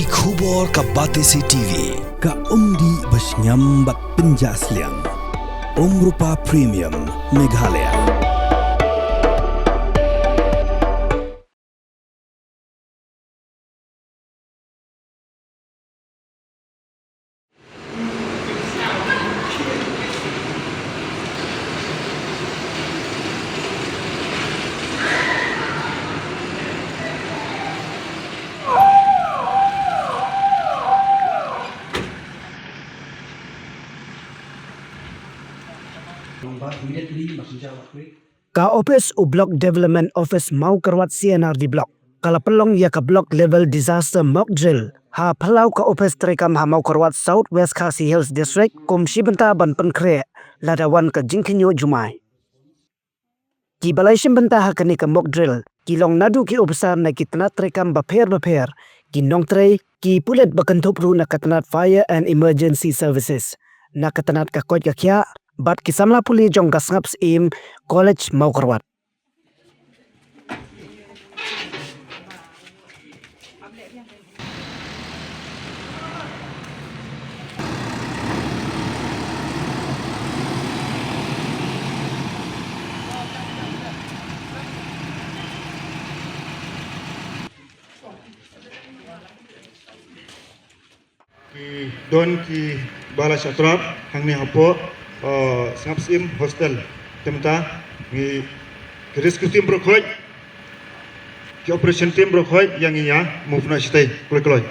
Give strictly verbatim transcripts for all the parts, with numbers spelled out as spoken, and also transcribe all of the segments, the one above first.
Ki khubor ka Batesi T V, ka umdih ba shngiam bad pynjah sliang. Umrupa Premium, Meghalaya. Ka ophis u Block Development Office Mawkyrwat C and R D Block ka la pynlong ïa ka Block Level Disaster Mock Drill ha phyllaw ka ophis treikam ha Mawkyrwat, South West Khasi Hills District, kum shi bynta ban pynkhreh lada wan ka jingkhynñiuh jumai. Kiba la ïashim bynta ha kane ka mock drill ki long naduh ki ophisar na ki tnat treikam bapher bapher, ki nongtrei, ki pulit ba kynthup ruh na ka tnat Fire and Emergency Services, na ka tnat ka koit ka khiah, bad ki samla pule jong ka Sngap Syiem College Mawkyrwat. Ki don kiba la shah trap hangne hapoh, uh, Sngap Syiem Hostel. Te mynta ngi, ki rescue team baroh khoit, ki operation team baroh khoit, ïa ngi ïa move noh shatei kloi kloi.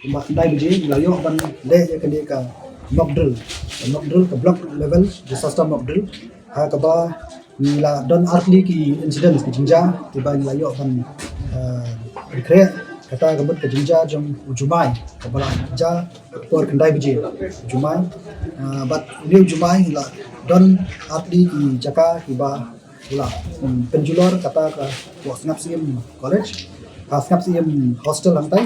Kumba khyndai baje ngi la ïoh ban leh ïa kane ka mock drill. Ka mock drill, ka block level disaster mock drill. Ha kaba ngi la don artylli ki incidents, ki jingjia kiba ngi la ïoh ban, eh, pynkhreh. Kata ka mut ka jingjia jong u Jumai kaba la jia por khyndai baje u Jumai. Eh, bad une u Jumai ngi la don artylli ki jaka kiba u la, hmm, pynjulor, kata ka hapoh Sngap Syiem College, ha Sngap Syiem Hostel hangtai.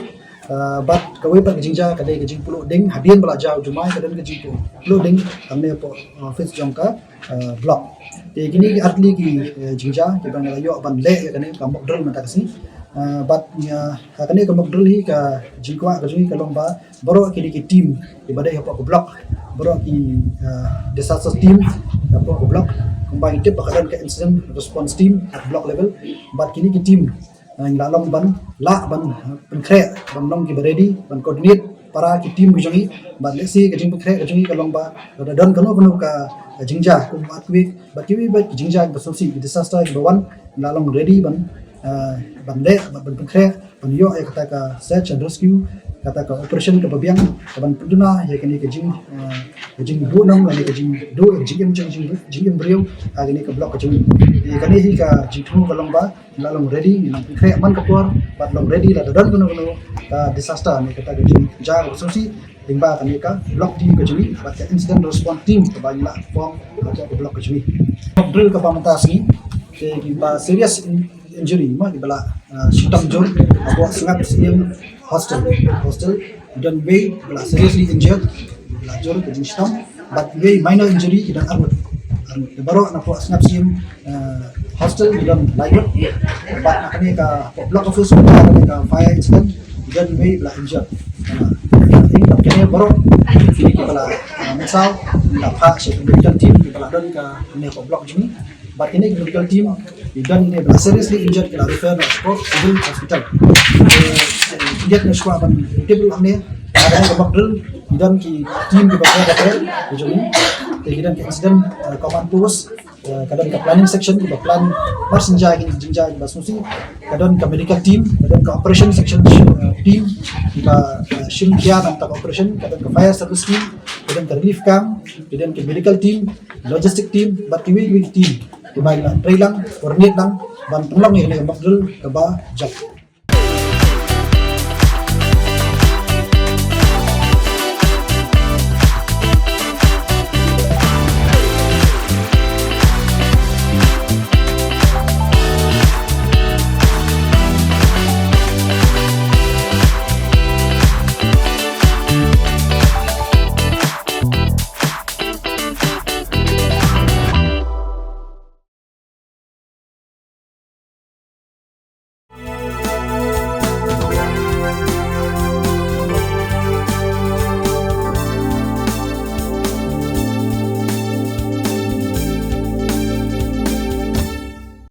Ah, bad kawei pat ka jingjia ka dei ka jingpluh ding, hadien ba la jia u Jumai ka don ka jingpluh ding hangne hapoh office jong ka, ah, block. Te kine ki artylli ki, eh, jingjia kiba ngi la ïoh ban leh ïa kane ka mock drill mynta ka sngi. Ah, bad, ah, ha kane ka mock drill hi ka jingkwah ka jong ngi ka long ba baroh kine ki team kiba dei hapoh ka block, baroh ki, ah, disaster team hapoh ka block, kumba ngi tip ba ka don ka incident response team at block level. Bad kine ki team, ah, ngi la long ban lah ban, ah, pynkhreh, ban long kiba ready ban coordinate para ki team ki jong ngi. Bad lehse ka jingpynkhreh ka jong ngi ka long ba lada don kano kano ka, ah, jingjia kum earthquake bad kiwei pat ki jingjia kiba sngewsih, ki disaster kiba wan, ngi la long ready ban, ah, ban leh, ban, ban pynkhreh, ban ïoh ïa kata ka search and rescue, kata ka operation kaba biang, kaban pynduna ïa kane ka jing, ah, ka jingbuh nong lane ka jingduh, ka jingim jong, jing, jingim briew ha kane ka block ka jong ngi. Te kane hi ka jingthmu ka long ba ngi la long ready, ngi long pynkhreh man ka por, bad long ready lada don kano kano ka disaster ne kata ka jingjia kaba sngewsih. Lyngba kane ka block team ka jong ngi bad ka incident response team kaba ngi la form hapoh ka block ka jong ngi. Mock drill kaba mynta sngi, te kiba serious in-, injury, ma kiba la, ah, shitom jur hapoh Sngap Syiem Hostel. Hostel, don wei ba la seriously injured, ba la jur ka jingshitom, bad wei minor injury ki don arngut. Arngut. Te baroh napoh Sngap Syiem, ah, Hostel ki don laingut. Bad na kane ka hapoh block office, kane ka fire incident, ki don wei ba la injured. Ah, bad kane baroh kine kiba la, ah, mynsaw la phah sha ka medical team kiba la don kane hapoh block jong ngi. Bad kine ki medical team ki don ne ba la seriously injured ki la refer na Sport Civil Hospital. Te, eh, ki dei na shuwa ban tip ruh ne, ah, kane ka mock drill ki don ki team kiba pher bapher ki jong ngi. Te ki don ki incident, eh, command post, eh, ka don ka planning section kiba plan mar shen jia ki jingjia kiba sngewsih. Ka don ka medical team, ka don ka operation section, eh, team kiba, eh, shim khia na ka operation, ka don ka fire service team, ka don ka relief camp, ka don ka medical team, logistic team, bad kiwei kiwei ki team kiba la trei lang, coordinate lang ban pynlong ïa kane ka mock drill kaba jop.